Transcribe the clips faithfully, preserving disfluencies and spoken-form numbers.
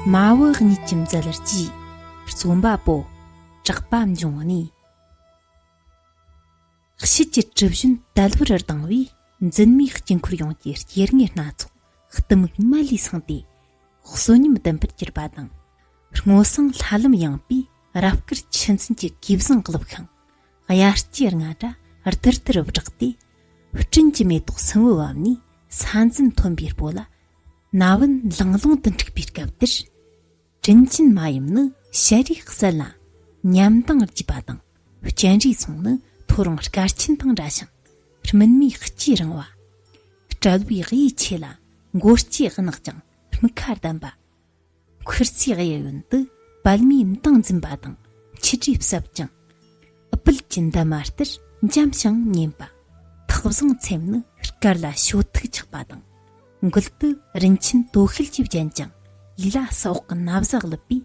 མ་བུ་གཉིས་ཀྱི་མཛད་རྗེས། རྩོམ་པ་པོ་གྲགས་པ་འབྱུང་གནས། དཔྱིད་ཀྱི་གྲུ་བཞོན་དལ་བུར་ལྡང་བའི། འཛིན་མའི་དཀྱིལ་འཁོར་ཡོངས་ཀྱི་སྐྱེ་དངོས་སྣ་ཚོགས་གཏི་མུག་མལ་ལས་སངས་ཏེ། བསོད་སྙོམས་ལྡན་པར་གྱུར་པ་དང་། སྔོ་བསངས་ལྷ་ལམ་ཡངས་པའི་རབ་དཀར་ཆུ་འཛིན་གྱི་གོས་བཟང་བཀླུབས་ཤིང་། དབྱར་སྐྱེས་རྔ་སྒྲ་དིར་དིར་བསྒྲགས་ཏེ། སྤྲིན་གྱི་མེ་ཏོག་སུམ་བུ་བབས་ནས་ས་འཛིན་མཐོན་པོའི་སྤོ་ལ། ན་བུན་ལང་ལོང་དུ་འཁྲིགས་པའི་སྐབས་དེར། དྲིན་ཆེན་མ་ཡུམ་ནི་ཞལ་རས་གསལ་ལ་ཉམས་མདངས་རྒྱས་པ་དང་། སྤྱན་རས་ཟུང་ནི་ཐོ་རངས་སྐར་ཆེན་དང་འདྲ་ཞིང་། སྨིན་མའི་ལྕེ་རིང་བ། དཔྲལ་བའི་གཡས་ཆེ་ལ་མགོ་ལྕེ་གནག་ཅིང་སྨུག་ཁ་ལྡན་པ། མཁུར་ཚོས་གཡས་གཡོན་དུ་པདྨའི་མདངས་འཛིན་པ་དང་། མཆུ་སྒྲོས་ཟབ་ཅིང་། ཨུཏྤལ་གྱི་འདབ་མ་ལྟར་འཇམ་ཞིང་མཉེན་པ། ཐགས་བཟང་ཚེམས་ནི་དཀར་ལ་ཞོ་ཐུག་ཆགས་པ་དང་། མགུལ་དུ་རིན་ཆེན་དོ་ཤལ་གྱིས་བརྒྱན་ཅིང་། ལུས་ལ་ས་འོག་གི་ན་བཟའ་གླུད་པས།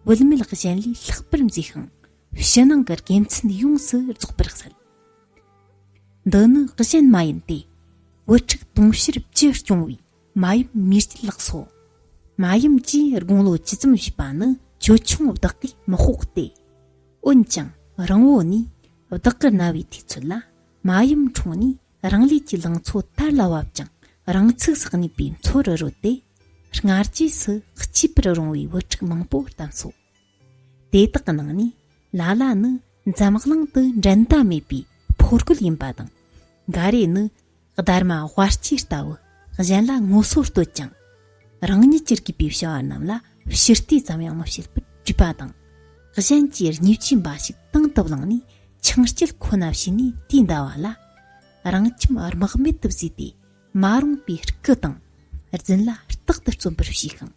བུད་མེད་གཞན་ལས་ལྷག་པར་མཛེས་ཤིང་། ཕྱི་ནང་གི་དགེ་མཚན་ཡོངས་སུ་རྫོགས་པར་གསལ། འདི་ནི་གཞན་མ་ཡིན་ཏེ། བུ་ཕྲུག་དུང་ཕྱུར་བཅུ་སྐྱོང་བའི་མ་ཡུམ་མིའི་སྐྱེས་ལགས་སོ། མ་ཡུམ་གྱིས་དགུང་ལོ་བཅུ་ཙམ་བཞེས་པ་ནི་ཅོལ་ཆུང་བདག་གིས་མི་དཔོག་སྟེ། འོན་ཀྱང་རིང་བོ་ནས་བདག་གི་ན་བའི་དུས་ཚོད་ལ། མ་ཡུམ་འཁྲུངས་ནས་རང་ལུས་ཀྱི་ལང་ཚོ་དར་ལ་བབ་ཅིང་། རང་ཚུགས་སུ་གནས་པའི་མཚོ་རུ་རོལ་ཏེ། སྔ་རྗེས་སུ་གཅེས་པར་རུང་བའི་བུ་ཕྲུག་མང་པོ་བལྟམས་སོ། དེ་དག་གི་ནང་ནས་ལ་ལ་ནི་འཛམ་གླིང་དུ་འགྲན་ཟླ་མེད་པའི་ཕོ་རྒོད་ཡིན་པ་དང་། འགའ་རེ་ནི་སྡར་མ་དབའ་སྐྱེས་ལྟ་བུ་གཞན་ལ་ངོ་སོ་བསྟོད་ཅིང་། རང་ཉིད་ཀྱི་དགོས་པའི་བྱ་བ་རྣམས་ལ་ཕྱི་བལྟས་ཙམ་ཡང་མི་བྱེད་པར་བྲིས་པ་དང་། གཞན་གྱིས་བརྙས་བཅོས་འབའ་ཞིག་དང་དུ་བླངས་ནས་ཆང་སྐྱལ་ཁོ་ན་བྱས་ནས་དེའི་ཟླ་བ་ལ། རང་ཁྱིམ་དམག་མེད་དུ་བཟོས་ཏེ། མ་རུངས་པའི་སྐུ་དང་། རྫུན་ལ་རྟག་ཏུ་བརྩོན་པར་བྱས་ཤིང་།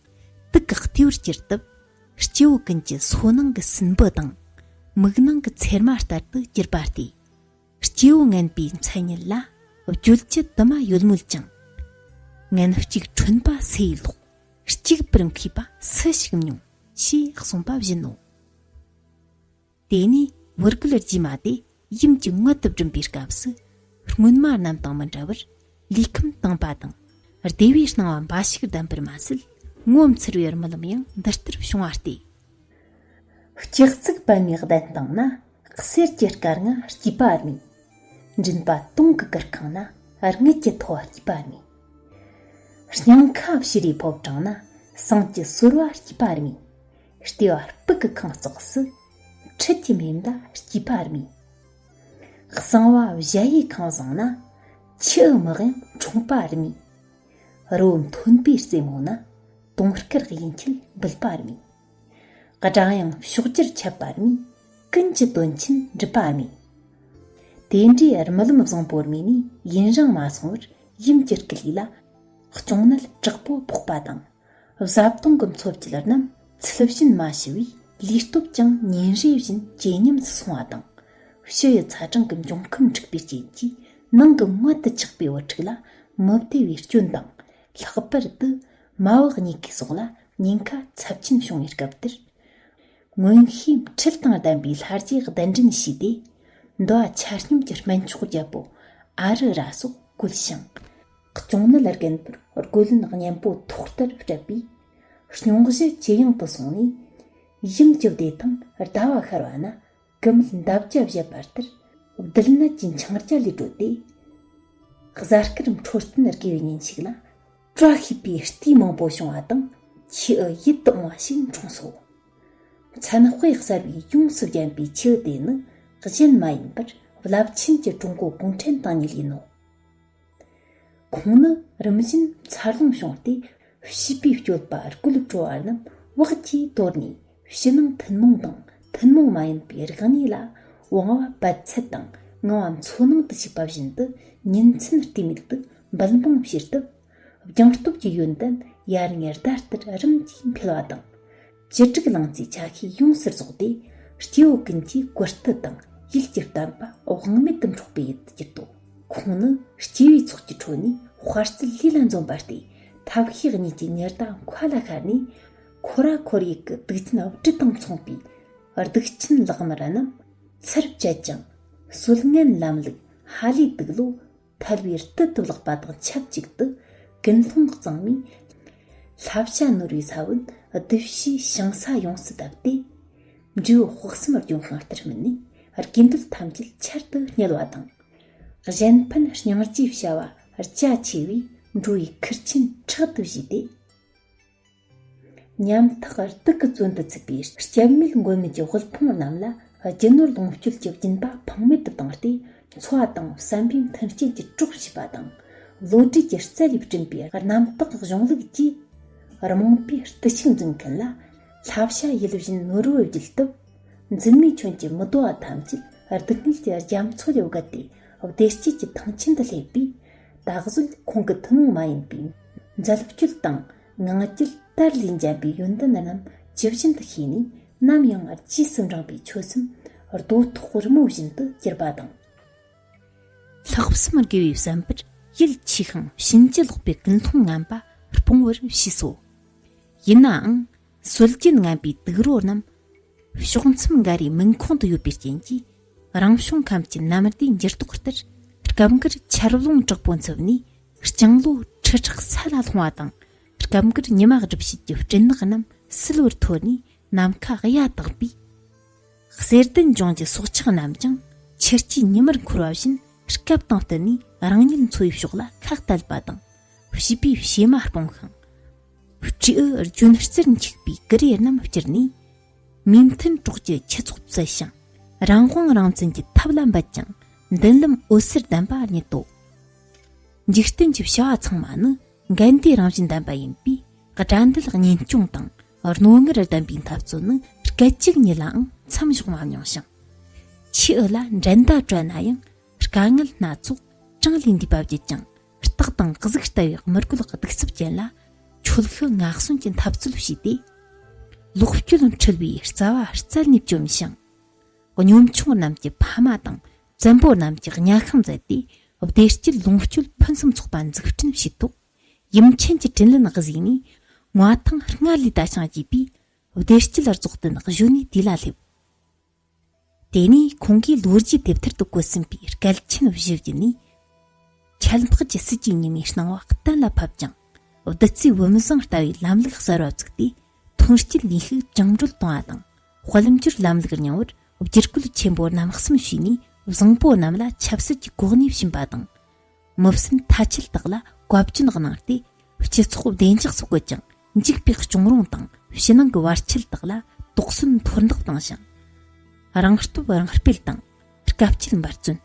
དུག་གི་རྟེའུར་གྱུར་སྟབས། སྐྱེ་བོ་ཀུན་གྱི་སོ་ནང་གི་སྲིན་འབུ་དང་། མིག་ནང་གི་ཚེར་མ་ལྟར་དུ་གྱུར་པ་སྟེ། སྐྱེ་བོ་ངན་པའི་མཚན་ཉིད་ལ། བརྗོད་ཀྱི་དུ་མ་ཡོད་མོད་ཀྱང་། ངན་གཅིག་ཁྲོན་པ་སུ་ཡིས་ལོག། གཅིག་པུར་མཁས་པ་སུ་ཞིག་མྱོང་། ཞེས་གསུངས་པ་བཞིན་ནོ། དེ་ནས་བུ་རྒོད་རྗེས་མ་དེ་ཡུམ་གྱིས་མངལ་དུ་བསྒྲིམས་པའི་སྐབས་སུ། སྔོན་མ་རྣམས་དང་མི་འདྲ་བར་ལུས་ཁམས་དྭངས་པ་དང་། བདེ་བའི་སྣང་བ་འབའ་ཞིག་ལྡན་པར་མ་ཟད། ངོ་མཚར་བའི་རྨི་ལམ་ཡང་འདི་ལྟར་བྱུང་བ་སྟེ། སྤྱི་གཙུག་པདྨའི་གདན་སྟེང་ན། གསེར་གྱི་སྐར་ལྔ་སྐྱེས་པ་རྨིས། མགྲིན་པ་དུང་གི་གུར་ཁང་ན། རྔུལ་གྱི་ཐོ་བ་སྐྱེས་པ་རྨིས། སྙིང་ཁ་བྱུ་རུའི་ཕོ་བྲང་ན། ཟངས་ཀྱི་ཟོར་བ་སྐྱེས་པ་རྨིས། ལྟེ་བ་སྤུ་གི་ཁང་བརྩེགས་སུ། འཕྲུལ་གྱི་མེ་མདའ་སྐྱེས་པ་རྨིས། གསང་བ་གཞལ་ཡས་ཁང་བཟང་ན། ཆུ་འུ་མི་གཡེང་འཁྲུངས་པ་རྨིས། རི་བོ་མཐོན་པོའི་རྩེ་མོ་ན། དུང་དཀར་གཡས་འཁྱིལ་འབུད་པ་རྨིས། སྒྲ་དབྱངས་ཕྱོགས་བཅུར་ཁྱབ་པ་རྨིས། ཀུན་གྱི་དོན་ཆེན་འགྲུབ་པ་རྨིས། དེ་འདྲའི་རྨི་ལམ་བཟང་པོ་རྨིས་ནས་ཡུན་རིང་མ་སོང་བར་ཡུམ་གྱི་སྐུ་ལུས་ལ་གཅུང་ནད་དྲག་པོ་ཕོག་པ་དང་། བཟའ་བཏུང་གི་འཚོ་བཅུད་རྣམས་ཚུལ་བཞིན་མ་ཞུ་བས་ལུས་སྟོབས་ཀྱང་ཉིན་རེ་བཞིན་ཇེ་ཉམས་སུ་སོང་བ་དང་། ཕྱི་ཡི་ཚ་གྲང་གི་འབྱུང་ཁམས་འཁྲུགས་པའི་རྐྱེན་གྱིས་ནང་གི་མངལ་དུ་ཆགས་པའི་བུ་ཕྲུག་ལ་མི་བདེ་བའི་སྐྱོན་དང་། ལྷག་པར་དུ་མ་བུ་གཉིས་ཀའི་སྲོག་ལ་ཉེན་ཁ་ཚབས་ཆེན་བྱུང་བའི་སྐབས་དེར། མངོན་ཤེས་འཕྲུལ་དང་ལྡན་པའི་ལྷ་རྗེ་གདན་འདྲེན་བྱས་ཏེ། འདུལ་བ་ཆ་སྙོམས་ཀྱི་སྨན་མཆོག་རྒྱལ་པོ་ཨ་རུ་ར་སོགས་བཀོལ་ཞིང་། གཅུང་ནད་རྒན་པོར་རྒོལ་ལན་གཉན་པོ་ཐོག་ལྟར་སྤྲད་པས། སྙུང་གཞི་ཇེ་ཡང་དུ་སོང་ནས། ཡུམ་གྱི་བདེ་ཐང་ཟླ་བ་ཤར་བ་ན། གི་མིད་འདབ་བརྒྱ་བཞད་པ་ལྟར། རྡུལ་ནད་ཀྱི་འཆིང་རྒྱ་ལས་གྲོལ་ཏེ། གཟའ་སྐར་འཕྲོད་བསྟུན་དགེ་བའི་ཉིན་ཞིག་ལ། བཀྲ་ཤིས་པའི་ལྟས་མང་པོ་བྱུང་བ་དང་། ཆུ་འུ་ཡིད་དུ་འོང་བ་ཞིག་འཁྲུངས་སོ། མཚན་དཔེ་གསར་བས་ཡོངས་སུ་བརྒྱན་པའི་ཆུ་འུ་དེ་ནི་གཞན་མ་ཡིན་པར་རླབས་ཆེན་གྱི་ཀྲུང་གོ་གུང་ཁྲན་ཏང་ཉིད་ཡིན་ནོ། ཁོང་ནི་རིམ་བཞིན་འཚར་ལོངས་བྱུང་སྟེ། བྱིས་པའི་སྤྱོད་པ་རྒོད་བྲོ་བ་རྣམས་བག་གིས་དོར་ནས། ཕྱི་ནང་ཐུན་མོང་དང་ཐུན་མོང་མ་ཡིན་པའི་རིག་གནས་ལ་དབང་བ་རྦད་ཚད་དང་ངང་བ་མཚོ་ནང་དུ་ཞུགས་པ་བཞིན་དུ། ཉིན་མཚན་ལྟོས་མེད་དུ་འབུལ་སྤུངས་བྱས་སྟབས། སྦྱངས་སྟོབས་ཀྱི་ཡོན་ཏན་ཡར་ངོའི་ཟླ་ལྟར་རིམ་གྱིས་འཕེལ་བ་དང་། བཅུ་དྲུག་ལང་ཚོའི་ཆ་ཤས་ཡོངས་སུ་རྫོགས་ཏེ། སྐྱེ་བོ་ཀུན་གྱི་གོ་རྟུལ་དང་ཡིད་ཀྱི་བརྟན་པ་དབང་མེད་དུ་འཕྲོག་པའི་ཡུལ་དུ་གྱུར་ཏོ། ཁོང་ནི་སྐྱེ་བོའི་ཚོགས་ཀྱི་ཁྲོད་ནས་དཔའ་རྩལ་ལས་ལ་འཛོམས་པ་སྟེ། ཐབས་ཤེས་གཉིས་ཀྱི་ཉི་ཟླ་མཁའ་ལ་ཤར་ནས། ཁོ་ར་ཁོར་ཡུག་གི་དུག་ཅན་སྦྲུལ་དང་མཚུངས་པའི་གདུག་ཅན་ལག་དམར་རྣམས་ཚར་བཅད་ཅིང་། སྲོལ་ངན་ལམ་ལུགས་ཧ་ལས་དུག་ལོ་ཐལ་བའི་རྟུལ་དུ་བརླག་པ་དང་ཆབས་ཅིག་ཏུ། ཀུན་སློང་གཙང་མའི་བསླབ་བྱ་ནོར་བུའི་ས་བོན་ བདུད་བཞིའི་ཞིང་ས་ཡོངས་སུ་བཏབ་སྟེ། འབྲས་བུ་དཔག་བསམ་རྒྱུ་སྔ་ལྟར་སྨིན་ནས་དགེ་འདུན་ཐམས་ཅད་ཆར་དུ་བསྙིལ་བ་དང་། གཞན་ཕན་སྙིང་རྗེའི་བྱ་བ་རྒྱ་ཆེ་བས་འགྲོ་བའི་ཁུར་ཆེན་ཕྲག་ཏུ་བཞེས་ཏེ། ཉམ་ཐག་གདུགས་ཀྱི་བཙོན་དུ་ཚུད་པའི་སྐྱབས་མེད་མགོན་མེད་ཀྱི་དབུལ་ཕོངས་རྣམས་ལ་རྒྱུ་ནོར་ལོངས་སྤྱོད་ཀྱི་སྦྱིན་པ་ཕངས་མེད་དུ་བཏང་སྟེ། འཚོ་བ་དང་བསམ་པའི་མཐུན་རྐྱེན་གྱི་གྲོགས་བྱས་པ་དང་། བློ་གྲོས་ཀྱི་རྩལ་ལས་བསྐྲུན་པའི་རྣམ་དག་གཞུང་ལུགས་ཀྱིས། རྨོངས་པའི་བརྟུལ་ཞུགས་འཛིན་མཁན་ལ་བསླབ་བྱ་ཡིད་བཞིན་ནོར་བུ་བརྒྱུད་སྟབས། འཛིན་མའི་ཁྱོན་གྱི་མི་དོ་བ་ཐམས་ཅད་སྡུག་བསྔལ་གྱི་རྒྱ་མཚོ་ལས་བརྒལ་ཏེ་བདེ་སྐྱིད་ཀྱི་ཐང་ཆེན་དུ་སླེབས་པས། ད་གཟོད་ཁོང་གི་ཐུན་མོང་མ་ཡིན་པའི་མཛད་སྤྱོད་དང་ངང་རྒྱུད་དར་ལས་འཇམ་པའི་ཡོན་ཏན་རྣམས་ཇི་བཞིན་དུ་ཤེས་ནས། ནམ་ཡང་རྗེས་སུ་འབྲངས་པའི་ཆོད་སེམས་རྡོ་ཐོག་རི་མོ་བཞིན་དུ་གྱུར་པ་དང་། ལྷག་བསམ་དགེ་བའི་བསམ་པར་ཡིད་ཆེས་ཤིང་ཕྱིན་ཅི་ལོག་པའི་ཀུན་སློང་ངན་པ་སྤོང་བར་བྱས་སོ། ཡིན་ནའང་། སྲོལ་རྒྱུན་ངན་པའི་དུག་རོ་རྣམས་ཕྱོགས་མཚམས་འགའ་རེའི་མུན་ཁུང་དུ་ཡོད་པའི་རྐྱེན་གྱིས། རང་བྱུང་ཁམས་ཀྱི་ནམ་ཟླའི་འགྱུར་ལྡོག་ལྟར། སྐབས་འགར་ཆར་རླུང་དྲག་པོ་འཚུབས་ནས་ལྕང་ལོ་ཁྲི་ཕྲག་ས་ལ་ལྷུང་བ་དང་། སྐབས་འགར་ཉི་མ་སྒྲིབ་བྱེད་ཀྱི་སྤྲིན་ནག་རྣམས་བསིལ་བར་འཐོར་ནས་ནམ་མཁའ་གཡའ་དག་པས། གསེར་ལྡན་ལྗོངས་ཀྱི་སྲོག་ཆགས་རྣམས་ཀྱང་ཆུ་སྐྱེས་ཉི་མར་འཁོར་བ་བཞིན་སྐབས་དང་བསྟུན་ནས་རང་ཉིད་འཚོ་བའི་ཕྱོགས་ལ་ཁ་གཏད་པ་དང་། བྱིས་པའི་བྱེ་མ་སྤུངས་ཤིང་། སྤྲེའུ་ལྗོན་རྩེར་འཁྱུག་པའི་ཀུ་རེ་རྣམས་བསྐྱུར་ནས། མོས་མཐུན་གྲོགས་ཀྱི་ཁྱུ་ཚོགས་བཙལ་ཞིང་། རང་དབང་རང་བཙན་གྱི་ཐབས་ལ་འབད་ཅིང་། མདུན་ལམ་འོད་ཟེར་ལྡན་པ་རྙེད་དོ། འཇིག་རྟེན་གྱི་བྱ་བ་ཚང་མ་ནི་འགལ་ཟླའི་རང་བཞིན་ལྡན་པ་ཡིན་པས། དགྲ་འདུལ་གཉེན་སྐྱོང་དང་རྣོ་ངར་ལྡན་པའི་འཐབ་རྩོད་ནི་སྐད་ཅིག་ཉིད་ལའང་མཚམས་འཇོག་མ་མྱོང་ཞིང་། ཆུ་འུ་ལ་འགྲན་ཟླ་བྲལ་ན་ཡང་དཀའ་ངལ་སྣ་ཚོགས་གྲངས་ལས་འདས་པ་བརྒྱུད་ཀྱང་། སྟག་དང་གཟིག་ལྟ་བུའི་དམུ་རྒོད་གདུག་རྩུབ་ཅན་ལ་ཁྱོད་ཤི་ང་གསོན་གྱི་འཐབ་རྩོད་བྱས་ཏེ། ལོག་སྤྱོད་འཁྲུལ་བའི་རྩ་བ་རྩད་ནས་བཅོམ་ཞིང་། གཉོམ་ཆུང་རྣམས་ཀྱི་ཕ་མ་དང་བཙན་པོ་རྣམས་ཀྱི་གཉའ་ཤིང་མཛད་དེ། བདེ་སྐྱིད་ལོངས་སྤྱོད་ཕུན་སུམ་ཚོགས་པ་འཛུགས་སྐྲུན་བྱས་ཐོག། ཡུམ་ཆེན་གྱི་དྲིན་ལན་གཟིགས་ནས་མངའ་ཐང་སྔར་ལས་དར་ཞིང་རྒྱས་པའི་བདེ་སྐྱིད་རྫོགས་ལྡན་གཞོན་ནུའི་དུས་ལ་སླེབས། དེ་ནས་ཁོང་གིས་ལོ་རྒྱུས་དེབ་ཐེར་དུ་བཀོད་ཟིན་པའི་སྐལ་ཆེན་བཞི་བརྒྱུད་ནས། ཁྱད་འཕགས་ཀྱི་སྲིད་ཀྱི་ཉི་མའི་སྣང་བ་གཏན་ལ་ཕབ་ཅིང་། བདུད་རྩིའི་བུམ་བཟང་ལྟ་བུའི་ལམ་ལུགས་གསར་བ་བཙུགས་ཏེ། ཐོན་སྐྱེད་ནུས་ཤུགས་བཅིངས་འགྲོལ་གཏོང་བ་དང་། དཔལ་འབྱོར་ལམ་ལུགས་རྙིང་བར་བསྒྱུར་བཀོད་ཆེན་པོ་རྣམ་གསུམ་བྱས་ནས། བཟང་པོ་རྣམས་ལ་ཆབ་སྲིད་ཀྱི་གོ་གནས་བྱིན་པ་དང་། མི་བསྲུན་མཐའ་ཆད་དག་ལ་བཀའ་བཀྱོན་གནང་སྟེ། སྤྱི་ཚོགས་བདེ་འཇགས་སུ་བཀོད་ཅིང་། འཇིག་པའི་གཅོང་རོང་དང་ཕྱི་ནང་གི་བར་ཆད་དག་ལ་དོགས་ཟོན་མཐོར་འདེགས་བཏང་ཞིང་། རང་སྟོབས་རང་སྤེལ་དང་། དཀའ་སྤྱད་འབད་བརྩོན།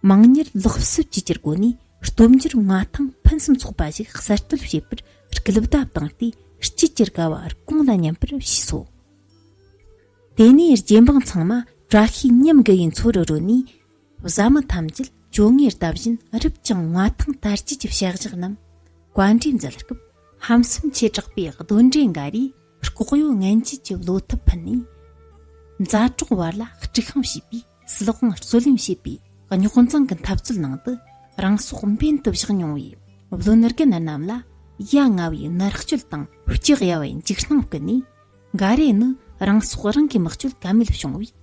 མང་མྱུར་ལོག་སུབ་བཅས་ཀྱི་སྒོ་ནས་སྟོབས་འབྱོར་མངའ་ཐང་ཕུན་སུམ་ཚོགས་པ་ཞིག་གསར་གཏོད་བྱེད་པར་སྐུལ་བརྡ་བཏང་སྟེ། སྐྱིད་ཀྱི་དགའ་བ་དགུང་ལ་མཉམ་པར་བྱས་སོ། དེ་ནས་རྗེ་འབངས་ཚང་མ་བཀྲ་ཤིས་ཉམས་དགའ་བའི་མཚོ་རུ་རོལ་ནས། བཟའ་མི་ཐམས་ཅད་བཅོ་ལྔའི་ཟླ་བཞིན་རུབ་ཅིང་མངའ་ཐང་དར་རྒྱས་ཀྱི་བྱ་གཞག་རྣམས་བཀའ་འདྲིའི་མཛད་སྐབས། ཧམ་སེམས་ཆེ་དྲགས་པའི་གདོན་འདྲེ་འགའ་རེས་ལྐོག་གཡོ་ངན་བྱུས་ཀྱི་བློ་ཐུབ་ཕུལ་ནས། མཛའ་གྲོགས་བར་ལ་དཀྲུག་ཤིང་བྱས་པའི། སྲིད་དབང་རྩོད་ལེན་བྱས་པའི་རྙོག་འཛིང་གི་འཐབ་རྩོད་ནང་དུ་རང་སྲོག་འབེན་དུ་བཞག་མྱོང་བའི་བློན་རྒན་རྣམས་ལ། ཡ་ང་བའི་མནར་གཅོད་དང་ལྕག་ཡ་བའི་འཇིགས་སྣང་བསྐུལ་ནས། འགའ་རེ་ནི་རང་སྲོག་རང་གིས་མི་གཅོད་ཀ་མེད་བྱུང་བས།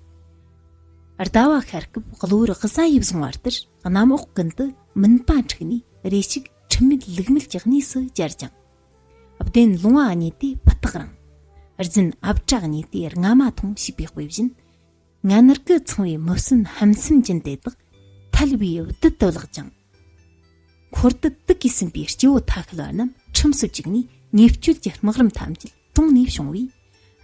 ཟླ་བ་ཤར་སྐབས་གློ་བུར་གཟའ་ཡིས་བཟུང་བ་ལྟར་གནམ་འོག་ཀུན་ཏུ་མུན་པ་འཁྲིགས་ནས། རེ་ཞིག་ཁྲིམས་མེད་ལུགས་མེད་ཀྱི་གནས་སུ་གྱར་ཅིང་། བདེན་ལུང་བ་རྙེད་དེ་ཕུ་ཐག་རིང་། རྫུན་ཨབ་བྲ་རྙེད་དེ་རྔ་མ་ཐོང་ཞེས་པའི་དཔེ་བཞིན། ངན་རྐུ་ཚང་བའི་མི་བསྲུན་ཧམ་སེམས་ཅན་དེ་དག་ཐལ་བའི་བདུད་དུ་བརླག་ཅིང་། འཁོར་དུ་དུག་གིས་ཟིན་པའི་སྐྱེ་བོ་ཐ་ཤལ་བ་རྣམས་ཁྲིམས་སུ་བཅུག་ནས། ཉེས་སྤྱོད་ཀྱི་སྨག་རུམ་ཐམས་ཅད་གྲོངས་ནས་བྱུང་བས།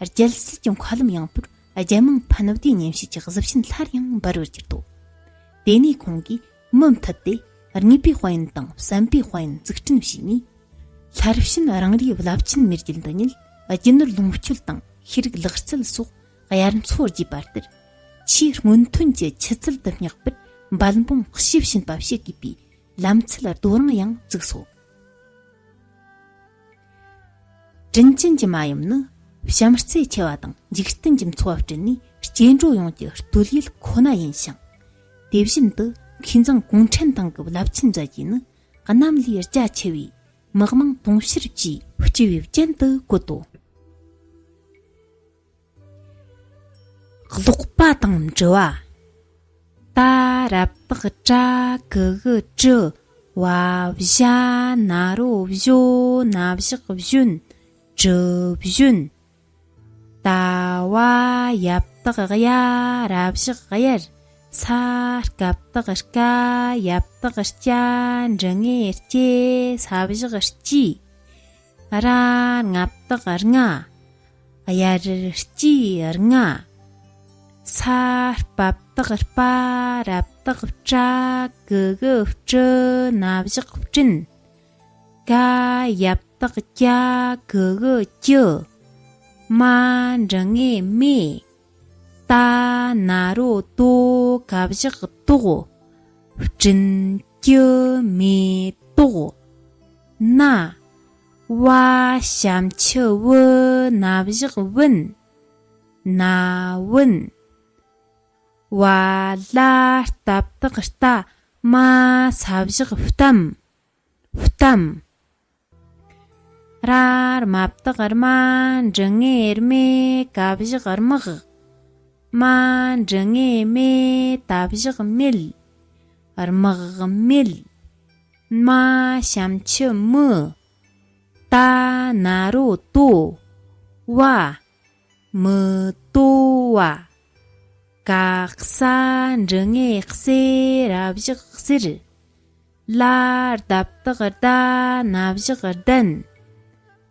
རྒྱལ་སྲིད་ཀྱི་མཁའ་ལམ་ཡངས་པོར་རྒྱལ་མང་ཕན་བདེའི་ཉམས་བཞེས་ཀྱི་གཟི་བྱིན་སླར་ཡང་འབར་བར་གྱུར་ཏོ། དེ་ནས་ཁོང་གིས་མུ་མཐུད་དེ་དངོས་པོའི་དཔལ་ཡོན་དང་བསམ་པའི་དཔལ་ཡོན་འཛུགས་སྐྲུན་བྱས་ནས། སླར་ཕྱིན་རང་རེའི་རླབས་ཆེན་མེས་རྒྱལ་འདི་ཉིད་རྒྱུ་ནོར་ལོངས་སྤྱོད་དང་ཤེས་རིག་ལག་རྩལ་སོགས་དབྱར་མཚོ་རྒྱས་པ་ལྟར། ཆེས་སྔོན་ཐོན་གྱི་ཆུ་ཚད་དུ་བསྙེགས་པར་འབད་འབུངས་བྱེད་བཞིན་པ་བྱེད་དགོས་པའི་ལམ་ཚད་རྡོ་རིང་ཡང་བཙུགས་སོ། དྲིན་ཅན་གྱི་མ་ཡུམ་ནི་བྱམས་བརྩེ་ཆེ་བ་དང་འཇིག་རྟེན་གྱི་འཚོ་བ་བསྐྲུན་ནས་སྐྱེ་འགྲོ་ཡོངས་ཀྱི་སྟོད་ཡུལ་ཁོ་ན་ཡིན་ཞིང་། དེ་བཞིན་དུ་མཁས་མཛངས་གུང་ཁྲན་ཏང་གི་རླབས་ཆེན་མཛད་རྗེས་ནི་གནམ་ལས་རྒྱ་ཆེ་བའི་མི་དམངས་དུང་ཕྱུར་བཅས་སྤྱི་བོའི་སྤྱན་དུ་བཀོད་དོ། ཀློག་པ་དང་འབྲི་བ། ཏ་རབ་བཏགས་ཏྲ་གི་གུ་ཏྲི། བ་བཞ་ན་རོ་བཞོ། ན་བཞག་བཞོན། གྲུ་བཞོན། ད་བ་ཡ་བཏགས་གཡའ་ར་བཞག་གཡར། ས་སྐ་བཏགས་སྐྱ་ཡ་བཏགས་སྐྱ་འབྲུ་ལྔའི་སྐྱེ་ས་བཞག་སྐྱིས། ར་ལྔ་བཏགས་ལྔ། གཡར་སྐྱིས་ལྔ། ས་སྤ་བཏགས་སྤ་ར་བཏགས་སྤྲ་གི་གུ་སྤྲུ་ན་བཞག་སྤྲིན། ག་ཡ་བཏགས་གྱ་གི་གུ་གྱུ། མ་འབྲུ་ལྔའི་མས། ཏ་ན་རོ་ཏོ་ག་བཞག་ཏོག་སྤྲིན་གྱི་མེ་ཏོག་ན། བ་ཞབས་མཆུ་བུ་ན་བཞག་བུན། ན་བུན། བ་ལ་རྟ་བཏགས་རྟ་མ་ས་བཞག་བསྟམ། བསྟམ། ར་རྨ་བཏགས་རྨ་འབྲུ་ལྔའི་རྨས་ག་བཞག་རྨག་མ་འབྲུ་ལྔའི་མས་ད་བཞག་མེད། རྨག་མེད། མ་ཞབས་མཆུ་མུ། ཏ་ན་རོ་ཏོ། བ། མུ་ཏོ་བ། ག་ས་འབྲུ་ལྔའི་གསེ་ར་བཞག་གསེར། ལ་རྡ་བཏགས་རྡ་ན་བཞག་ལྡན།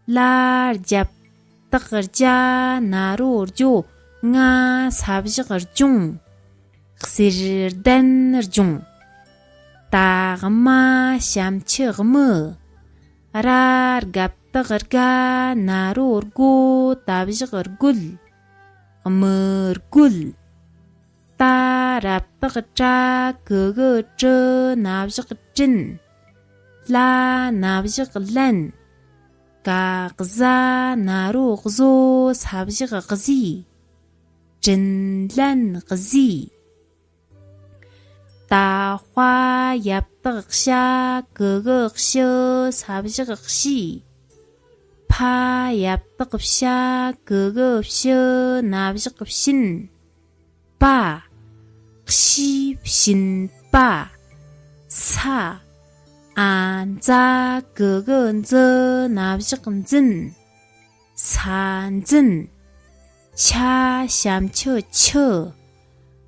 ལ་རྒྱ་བཏགས་རྒྱ་ན་རོ་རྒྱོ་ང་ས་བཞག་ལྗོངས། གསེར་ལྡན་ལྗོངས། ད་མ་ཞབས་མཆུ་དམུ། ར་རྒ་བཏགས་རྒ་ན་རོ་རྒོ་ད་བཞག་རྒོད། དམུ་རྒོད། ཏ་ར་བཏགས་ཏྲ་གི་གུ་ཏྲི་ན་བཞག་ཏྲིན། ལ་ན་བཞག་ལན། ག་ཟ་ན་རོ་གཟོ་ས་བཞག་གཟིས། དྲིན་ལན་གཟིས། ཏ་ཧ་ཡ་བཏགས་ཤ་གི་གུ་ཤི་ས་བཞག་ཤིས། ཕ་ཡ་བཏགས་ཕྱ་གི་གུ་ཕྱི་ན་བཞག་ཕྱིན། པ། ཤིས་ཕྱིན་པ། ས། ཨ་འཛ་གི་གུ་འཛི་ན་བཞག་འཛིན། ས་འཛིན། ཆ་ཞབས་མཆུ་ཆུ།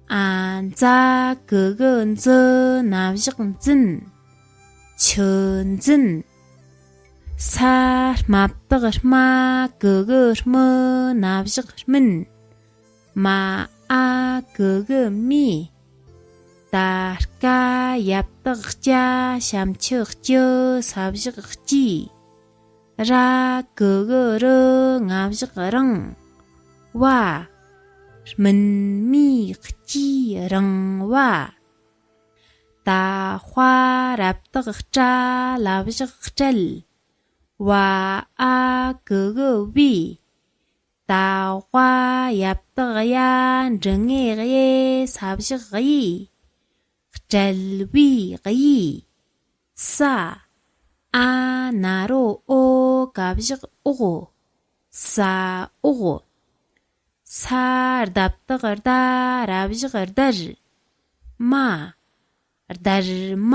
ཨ་འཛ་གི་གུ་འཛི་ན་བཞག་འཛིན། ཆུ་འཛིན། ས་རྨ་བཏགས་རྨ་གི་གུ་རྨི་ན་བཞག་རྨིན། མ་ཨ་གི་གུ་མི། ད་སྐ་ཡ་བཏགས་སྐྱ་ཞབས་མཆུ་སྐྱི་ས་བཞག་སྐྱིས། ར་གི་གུ་རི་ང་བཞག་རིང་། བ། སྨིན་མའི་སྐྱིད་རིང་བ། ད་ཧ་ར་བཏགས་སྐྲ་ལ་བཞག་སྐྲལ། བ་ཨ་གི་གུ་བི། ད་ཝ་ཡ་བཏགས་ཡ་འབྲུ་ལྔའི་གཡེ་ས་བཞག་གཡས། བསྐྲད་པའི་གཡས། ས། ཨ་ན་རོ་ཨོ་ག་བཞག་ཨོག་ས་ཨོག་ས་རྡ་བཏགས་རྡ་ར་བཞག་རྡར། མ། རྡར་མ།